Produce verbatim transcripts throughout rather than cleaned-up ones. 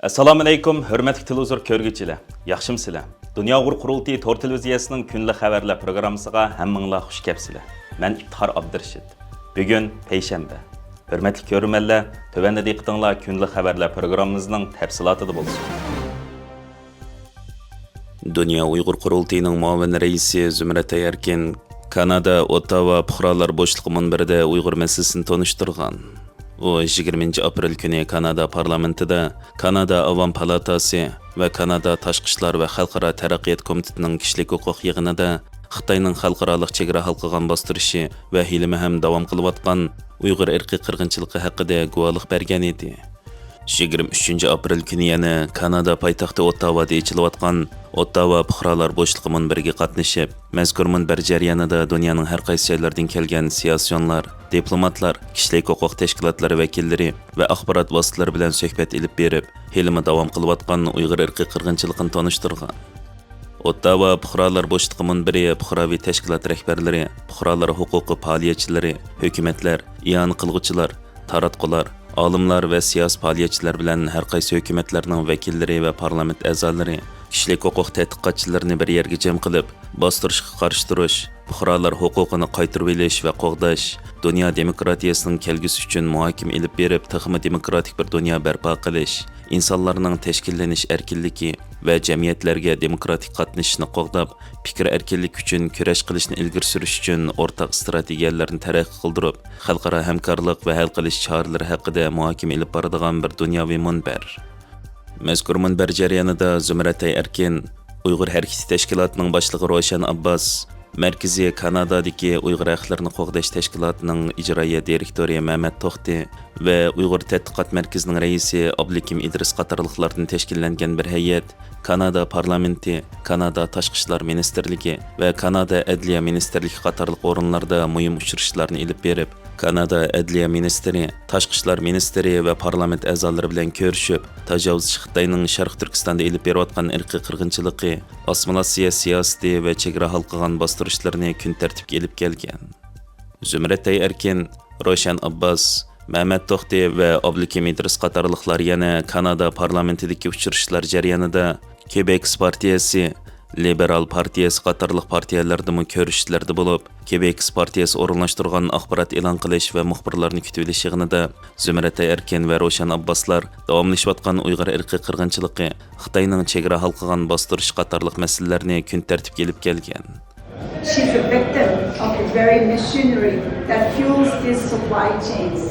ئەسسالامۇئەلەيكۇم، ھۆرمەتلىك تېلېۋىزور كۆرگۈچىلەر، ياخشىمۇسىلەر؟ دۇنيا ئۇيغۇر قۇرۇلتىيى تور تېلېۋىزىيەسىنىڭ كۈندىلىك خەۋەرلەر پروگراممىسىغا ھەممىڭلار خۇش كەپسىلەر. مەن ئىپتىخار ئابدۇرېشىت. بۈگۈن پەيشەنبە. ھۆرمەتلىك كۆرۈرمەنلەر، تۆۋەندە دىققىتىڭلار كۈندىلىك خەۋەرلەر پروگراممىمىزنىڭ تەپسىلاتىدا بولسۇن. دۇنيا ئۇيغۇر قۇرۇلتىيىنىڭ مۇئاۋىن رەئىسى زۇمرەت ئەركىن كانادا ئوتتاۋا پۇقرالار بوشلۇقى مۇنبىرىدە ئۇيغۇر مەسىلىسىنى تونۇشتۇرغان. ئۇ يىگىرمىنچى ئاپرېل كۈنى كانادا پارلامېنتىدا كانادا ئاۋام پالاتاسى ۋە كانادا تاشقى ئىشلار ۋە خەلقئارا تەرەققىيات كومىتېتىنىڭ كىشىلىك ھوقۇق يىغىنىدا خىتاينىڭ خەلقئارالىق چېگرا ھالقىغان باستۇرۇشى ۋە ھېلىمۇ ھەم داۋام قىلىۋاتقان ئۇيغۇر ئىرقىي قىرغىنچىلىقى ھەققىدە گۇۋاھلىق بەرگەنىدى. يىگىرمە ئۈچىنچى ئاپرېل كۈنى يەنە كانادا پايتەختى ئوتتاۋادا ئېچىلىۋاتقان ئوتتاۋا پۇقرالار بوشلۇقى مۇنبىرىگە قاتنىشىپ، مەزكۇر مۇنبەر جەريانىدا دۇنيانىڭ ھەر قايسى جايلىرىدىن كەلگەن سىياسىيونلار، دىپلوماتلار، كىشىلىك ھوقۇق تەشكىلاتلىرى ۋەكىللىرى ۋە ئاخبارات ۋاسىتىلىرى بىلەن سۆھبەت ئېلىپ بېرىپ، ھېلىمۇ داۋام قىلىۋاتقان ئۇيغۇر ئىرقىي قىرغىنچىلىقىنى تونۇشتۇرغان. ئوتتاۋا پۇقرالار بوشلۇقى مۇنبىرى پۇقراۋى تەشكىلات رەھبەرلىرى، پۇقرالار ھوقۇقى پائالىيەتچىلىرى، ھۆكۈمەتلەر، ئىئانە قىلغۇچىلار، تاراتقۇلار، ئالىملار ۋە سىياسىي پائالىيەتچىلەر بىلەن ھەر قايسى ھۆكۈمەتلەرنىڭ ۋەكىللىرى ۋە پارلامېنت ئەزالىرى، كىشىلىك ھوقۇق تەتقىقاتچىلىرىنى بىر يەرگە جەم قىلىپ، باستۇرۇشقا قارشى تۇرۇش، پۇقرالار ھوقۇقىنى قايتۇرۇۋېلىش ۋە قوغداش، دۇنيا دېموكراتىيەسىنىڭ كەلگۈسى ئۈچۈن مۇھاكىمە ئېلىپ بېرىپ، تېخىمۇ دېموكراتىك بىر دۇنيا بەرپا قىلىش، ئىنسانلارنىڭ تەشكىللىنىش ئەركىنلىكى ۋە جەمئىيەتلەرگە دېموكراتىك قاتنىشىشنى قوغداپ، پىكىر ئەركىنلىكى ئۈچۈن كۈرەش قىلىشنى ئىلگىرى سۈرۈش ئۈچۈن ئورتاق ئىستراتېگىيەلەرنى تەرەققىي قىلدۇرۇپ، خەلقئارا ھەمكارلىق ۋە ھەل قىلىش چارىلىرى ھەققىدە مۇھاكىمە ئېلىپ بارىدىغان بىر دۇنياۋى مۇنبەر. مەزكۇر مۇنبەر جەريانىدا زۇمرەت ئەركىن، ئۇيغۇر ھەرىكىتى تەشكىلاتىنىڭ باشلىقى روشەن ئابباس، مەركىزى كانادادىكى ئۇيغۇر ھەقلىرىنى قوغداش تەشكىلاتىنىڭ ئىجرائىيە دىرېكتورى مەمەت توختى ۋە ئۇيغۇر تەتقىقات مەركىزىنىڭ رەئىسى ئابلىكىم ئىدرىس قاتارلىقلاردىن تەشكىللەنگەن بىر ھەيئەت كانادا پارلامېنتى، كانادا تاشقى ئىشلار مىنىستىرلىكى ۋە كانادا ئەدلىيە مىنىستىرلىكى قاتارلىق ئورۇنلاردا مۇھىم ئۇچرىشىشلارنى ئېلىپ بېرىپ، كانادا ئەدلىيە مىنىستىرى، تاشقى ئىشلار مىنىستىرى ۋە پارلامېنت ئەزالىرى بىلەن كۆرۈشۈپ، تاجاۋۇزچى خىتاينىڭ شەرقىي تۈركىستاندا ئېلىپ بېرىۋاتقان ئىرقىي قىرغىنچىلىقى، ئاسسىمىلياتسىيە سىياسىتى ۋە چېگرا ھالقىغان باستۇرۇشلىرىنى كۈن تەرتىپكە ئېلىپ كەلگەن. زۇمرەت ئەركىن، روشەن ئابباس، مەمەت توختى ۋە ئابلىكىم ئىدرىس قاتارلىقلار يەنە كانادا پارلامېنتىدىكى ئۇچرىشىشلار جەريانىدا كېبېكس پارتىيەسى، لىبېرال پارتىيەسى قاتارلىق پارتىيەلەردىمۇ كۆرۈشۈشلەردە بولۇپ، كېبېكس پارتىيەسى ئورۇنلاشتۇرغان ئاخبارات ئېلان قىلىش ۋە مۇخبىرلارنى كۈتۈۋېلىش يىغىنىدا زۇمرەت ئەركىن ۋە روشەن ئابباسلار داۋاملىشىۋاتقان ئۇيغۇر ئىرقىي قىرغىنچىلىقى، خىتاينىڭ چېگرا ھالقىغان باستۇرۇشى قاتارلىق مەسىلىلەرنى كۈن تەرتىپكە ئېلىپ كەلگەن. She's a victim of the very machinery that fuels these supply chains.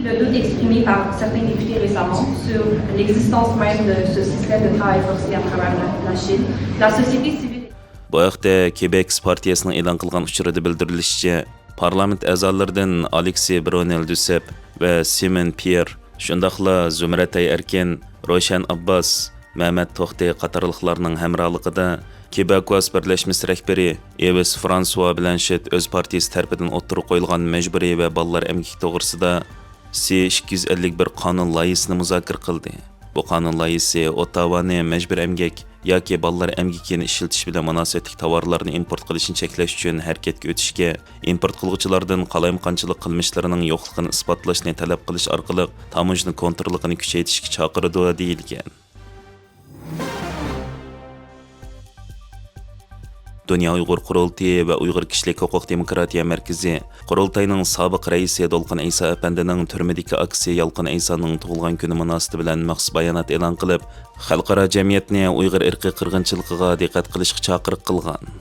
Le doute exprimé par certains députés récemment sur l'existence même de ce système de travail forcé à travers la, la Chine, la société civile. بۇ ھەقتە كېبېكس پارتىيەسىنىڭ ئېلان قىلغان ئۇچۇرىدا بىلدۈرۈلۈشىچە، پارلامېنت ئەزالىرىدىن ئالېكسىي برونېل دۈسەپ ۋە سىمون پيېر، شۇنداقلا زۇمرەتەي ئەركىن، روشەن ئابباس، مەمەت توختى قاتارلىقلارنىڭ ھەمراھلىقىدا كېباكۋاس بىرلەشمىسى رەھبىرى ئېۋىس فرانسوا بلانشېت ئۆز پارتىيىسى تەرىپىدىن ئوتتۇرىغا قويۇلغان مەجبۇرىي ۋە بالىلار ئەمگىكى توغرىسىدا سى ئىككى يۈز ئەللىك بىر قانۇن لايىھىسىنى مۇزاكىرە قىلدى. بۇ قانۇن لايىھىسى ئوتتاۋانى مەجبۇرىي ئەمگەك ياكى بالىلار ئەمگىكىنى ئىشلىتىش بىلەن مۇناسىۋەتلىك تاۋارلارنى ئىمپورت قىلىشنى چەكلەش ئۈچۈن ھەرىكەتكە ئۆتۈشكە، ئىمپورت قىلغۇچىلاردىن قالايمىقانچىلىق قىلمىشلىرىنىڭ يوقلۇقىنى ئىسپاتلاشنى تەلەپ قىلىش ئارقىلىق تاموژنا كونتروللۇقىنى كۈچەيتىشكە چاقىرىدۇ، دېيىلگەن. دۇنيا ئۇيغۇر قۇرۇلتىيى ۋە ئۇيغۇر كىشىلىك ھوقۇق دېموكراتىيە مەركىزى قۇرۇلتاينىڭ سابىق رەئىسى دولقۇن ئەيسا ئەپەندىنىڭ تۈرمىدىكى ئاكىسى يالقۇن ئەيسانىڭ تۇغۇلغان كۈنى مۇناسىۋىتى بىلەن مەخسۇس بايانات ئېلان قىلىپ، خەلقئارا جەمئىيەتنى ئۇيغۇر ئىرقىي قىرغىنچىلىقىغا دىققەت قىلىشقا چاقىرىق قىلغان.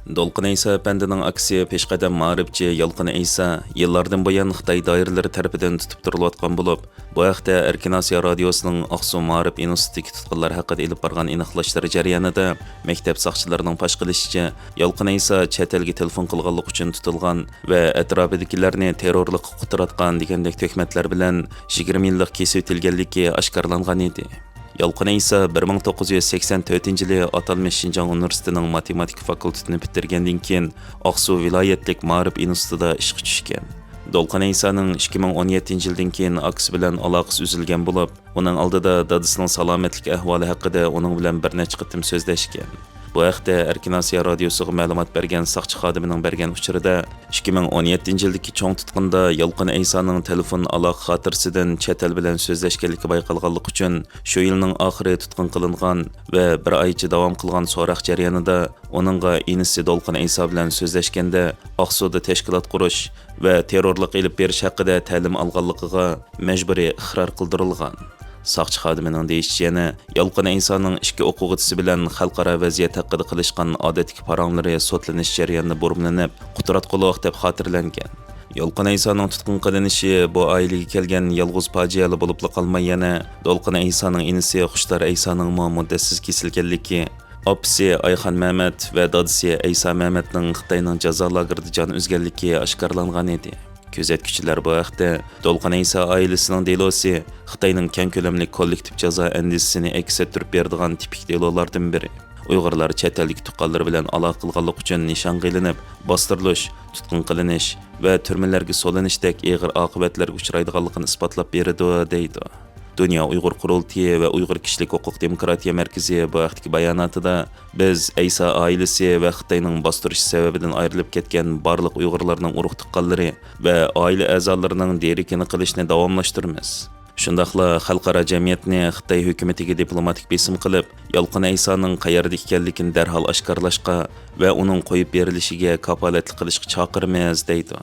دولقۇن ئەيسا ئەپەندىنىڭ ئاكىسى پېشقەدەم مائارىپچى يالقۇن ئەيسا يىللاردىن بۇيان خىتاي دائىرىلىرى تەرىپىدىن تۇتۇپ تۇرۇلۇۋاتقان بولۇپ، بۇ ھەقتە ئەركىن ئاسىيا رادىيوسىنىڭ ئاقسۇ مائارىپ ئىنستىتۇتىدىكى تۇتقۇنلار ھەققىدە ئېلىپ بارغان ئېنىقلاشلىرى جەريانىدا، مەكتەپ ساقچىلىرىنىڭ پاش قىلىشىچە، يالقۇن ئەيسا چەت ئەلگە تېلېفون قىلغانلىقى ئۈچۈن تۇتۇلغان ۋە ئەتراپىدىكىلەرنى تېررورلۇققا ئۇتتۇرۇۋاتقان دېگەندەك تۆھمەتلەر بىلەن يىگىرمە يىللىق كېسىۋېتىلگەنلىكى ئاشكارىلانغان ئىدى. يالقۇن ئەيسا بىر مىڭ توققۇز يۈز سەكسەن تۆتىنچى يىلى ئاتالمىش شىنجاڭ ئۇنىۋېرسىتېتىنىڭ ماتېماتىكا فاكۇلتېتىنى پۈتتۈرگەندىن كېيىن، ئاقسۇ ۋىلايەتلىك مائارىپ ئىنستىتۇتىدا ئىشقا چۈشكەن. دولقۇن ئەيسانىڭ ئىككى مىڭ ئون يەتتىنچى يىلدىن كېيىن ئاكىسى بىلەن ئالاقىسى ئۈزۈلگەن بولۇپ، ئۇنىڭ ئالدىدا دادىسىنىڭ سالامەتلىك ئەھۋالى ھەققىدە ئۇنىڭ بىلەن بىر نەچچە قېتىم سۆزلەشكەن. بۇ ھەقتە ئەركىن ئاسىيا رادىيوسىغا مەلۇمات بەرگەن ساقچى خادىمىنىڭ بەرگەن ئۇچۇرىدا، ئىككى مىڭ ئون يەتتىنچى يىلدىكى چوڭ تۇتقۇندا يالقۇن ئەيسانىڭ تېلېفون ئالاقە خاتىرىسىدىن چەت ئەل بىلەن سۆزلەشكەنلىكى بايقالغانلىقى ئۈچۈن، شۇ يىلنىڭ ئاخىرى تۇتقۇن قىلىنغان ۋە بىر ئايچە داۋام قىلغان سوراق جەريانىدا ئۇنىڭغا ئىنىسى دولقۇن ئەيسا بىلەن سۆزلەشكەندە، ئاقسۇدا تەشكىلات قۇرۇش ۋە تېررورلۇق ئېلىپ بېرىش ھەققىدە تەلىم ئالغانلىقىغا مەجبۇرىي ئىقرار قىلدۇرۇلغان. ساقچى خادىمىنىڭ دېيىشىچە، يەنە يالقۇن ئەيسانىڭ ئىككى ئوقۇغۇچىسى بىلەن خەلقئارا ۋەزىيەت ھەققىدە قىلىشقان ئادەتتىكى پاراڭلىرى سوتلىنىش جەريانىدا بۇرمىلىنىپ، قۇتراتقۇلۇق دەپ خاتىرىلەنگەن. يالقۇن ئەيسانىڭ تۇتقۇن قىلىنىشى بۇ ئائىلىگە كەلگەن يالغۇز پاجىئەلا بولۇپلا قالماي، يەنە دولقۇن ئەيسانىڭ ئىنىسى خۇشتار ئەيسانىڭمۇ مۇددەتسىز كېسىلگەنلىكى، ئاپىسى ئايخان مەمەت ۋە دادىسى ئەيسا مەمەتنىڭ خىتاينىڭ جازا لاگېرىدا جان ئۈزگەنلىكى ئاشكارىلانغان ئىدى. كۆزەتكۈچىلەر بۇ ھەقتە دولقۇن ئەيسا ئائىلىسىنىڭ دېلوسى خىتاينىڭ كەڭ كۆلەملىك كوللېكتىپ جازا ئەندىزىسىنى ئەكس ئەتتۈرۈپ بېرىدىغان تىپىك دېلولاردىن بىرى. ئۇيغۇرلار چەت ئەلدىكى تۇغقانلىرى بىلەن ئالاقە قىلغانلىقى ئۈچۈن نىشانغا ئېلىنىپ، باستۇرۇلۇش، تۇتقۇن قىلىنىش ۋە تۈرمىلەرگە سولىنىشتەك ئېغىر ئاقىۋەتلەرگە ئۇچرايدىغانلىقىنى ئىسپاتلاپ بېرىدۇ، دەيدۇ. دۇنيا ئۇيغۇر قۇرۇلتىيى ۋە ئۇيغۇر كىشىلىك ھوقۇق دېموكراتىيە مەركىزى بۇ ھەقتىكى باياناتىدا، بىز ئەيسا ئائىلىسى ۋە خىتاينىڭ باستۇرۇشى سەۋەبىدىن ئايرىلىپ كەتكەن بارلىق ئۇيغۇرلارنىڭ ئۇرۇق-تۇغقانلىرى ۋە ئائىلە ئەزالىرىنىڭ دېرىكىنى قىلىشنى داۋاملاشتۇرىمىز. شۇنداقلا خەلقئارا جەمئىيەتنى خىتاي ھۆكۈمىتىگە دىپلوماتىك بېسىم قىلىپ، يالقۇن ئەيسانىڭ قەيەردە ئىكەنلىكىنى دەرھال ئاشكارىلاشقا ۋە ئۇنىڭ قويۇپ بېرىلىشىگە كاپالەتلىك قىلىشقا چاقىرىمىز، دەيدۇ.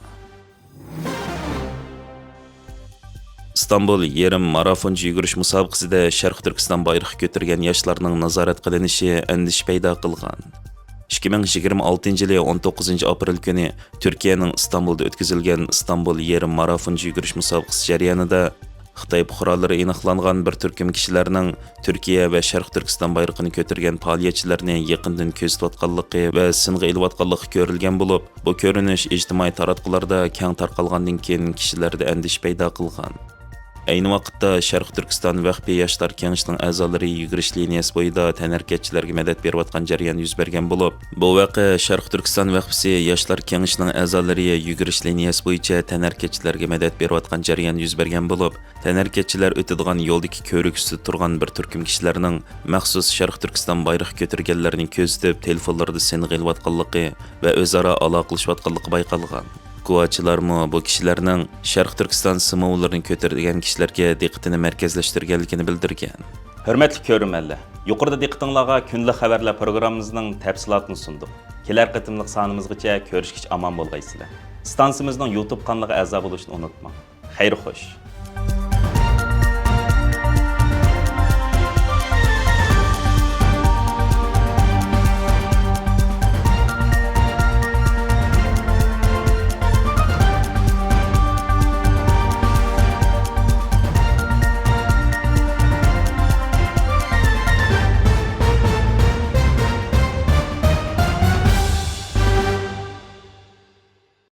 ئىستانبۇل يېرىم مارافونچە يۈگۈرۈش مۇسابىقىسىدە شەرقىي تۈركىستان بايرىقى كۆتۈرگەن ياشلارنىڭ نازارەت قىلىنىشى ئەندىشە پەيدا قىلغان. ئىككى مىڭ يىگىرمە ئالتىنچى يىلى ئون توققۇزىنچى ئاپرېل كۈنى تۈركىيەنىڭ ئىستانبۇلدا ئۆتكۈزۈلگەن ئىستانبۇل يېرىم مارافونچە يۈگۈرۈش مۇسابىقىسى جەريانىدا خىتاي پۇقرالىرى ئېنىقلانغان بىر تۈركۈم كىشىلەرنىڭ تۈركىيە ۋە شەرقىي تۈركىستان بايرىقىنى كۆتۈرگەن پائالىيەتچىلەرنى يېقىندىن كۆزىتىۋاتقانلىقى ۋە سىنغا ئېلىۋاتقانلىقى كۆرۈلگەن بولۇپ، بۇ كۆرۈنۈش ئىجتىمائىي تاراتقۇلاردا كەڭ تارقالغاندىن كېيىن كىشىلەردە ئەندىشە پەيدا قىلغان. ئەينى ۋاقىتتا شەرقىي تۈركىستان ۋەقپى ياشلار كېڭىشىنىڭ ئەزالىرى يۈگۈرۈش لىنىيەسى بويىدا تەنھەرىكەتچىلەرگە مەدەت بېرىۋاتقان جەريان يۈز بەرگەن بولۇپ، بۇ ۋەقە شەرقىي تۈركىستان ۋەقپىسى ياشلار كېڭىشىنىڭ ئەزالىرى يۈگۈرۈش لىنىيەسى بويىچە تەنھەرىكەتچىلەرگە مەدەت بېرىۋاتقان جەريان يۈز بەرگەن بولۇپ، تەنھەرىكەتچىلەر ئۆتىدىغان يولدىكى كۆۋرۈك ئۈستىدە تۇرغان بىر تۈركۈم كىشىلەرنىڭ مەخسۇس شەرقىي تۈركىستان بايرىقى كۆتۈرگەنلەرنى كۆزىتىپ، تېلېفونلىرىدا سىنغا ئېلىۋاتقانلىقى ۋە ئۆزئارا ئالاقىلىشىۋاتقانلىقى بايقالغان. گۇۋاھچىلارمۇ بۇ كىشىلەرنىڭ شەرقىي تۈركىستان سىمۋوللىرىنى كۆتۈرگەن كىشىلەرگە دىققىتىنى مەركەزلەشتۈرگەنلىكىنى بىلدۈرگەن. ھۆرمەتلىك كۆرۈرمەنلەر، يۇقىرىدا دىققىتىڭلارغا كۈندىلىك خەۋەرلەر پروگراممىمىزنىڭ تەپسىلاتىنى سۇندۇق. كېلەر قېتىملىق سانىمىزغىچە كۆرۈشكىچە ئامان بولغايسىلەر. ئىستانسىمىزنىڭ يۇتۇب قانىلىغا ئەزا بولۇشنى ئۇنتۇماڭ. خەير خوش.